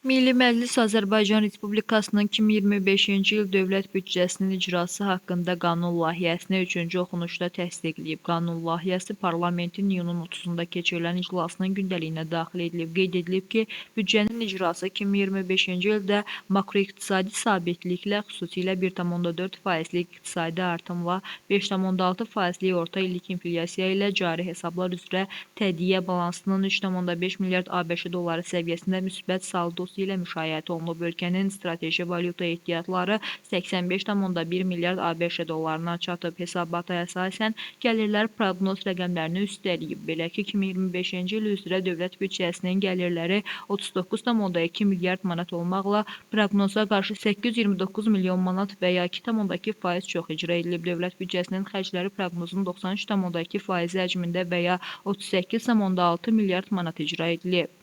Milli Məclis Azərbaycan Respublikasının 2025-ci il dövlət büdcəsinin icrası haqqında qanun layihəsini üçüncü oxunuşda təsdiqləyib. Qanun layihəsi parlamentin iyunun 30-da keçirilən iclasının gündəliyinə daxil edilib. Qeyd edilib ki, büdcənin icrası 2025-ci ildə makroiqtisadi sabitliklə, xüsusilə 1,4 faizlik iqtisadi artımla, 5,6 faizlik orta illik inflyasiya ilə cari hesablar üzrə tədqiqat balansının 3,5 milyard ABŞ dolları səviyyəsində müsbət saldosu ilə müşayiət olunub. Ölkənin strateji valyuta ehtiyatları 85,1 milyard ABŞ dollarına çatıb. Hesabata əsasən gəlirlər proqnoz rəqəmlərini üstələyib. Belə ki, 2025-ci il üzrə dövlət büdcəsinin gəlirləri 39,2 milyard manat olmaqla proqnoza qarşı 829 milyon manat və ya 2,2% çox icra edilib. Dövlət büdcəsinin xərcləri proqnozun 93,2 faizi həcmində və ya 38,6 milyard manat icra edilib.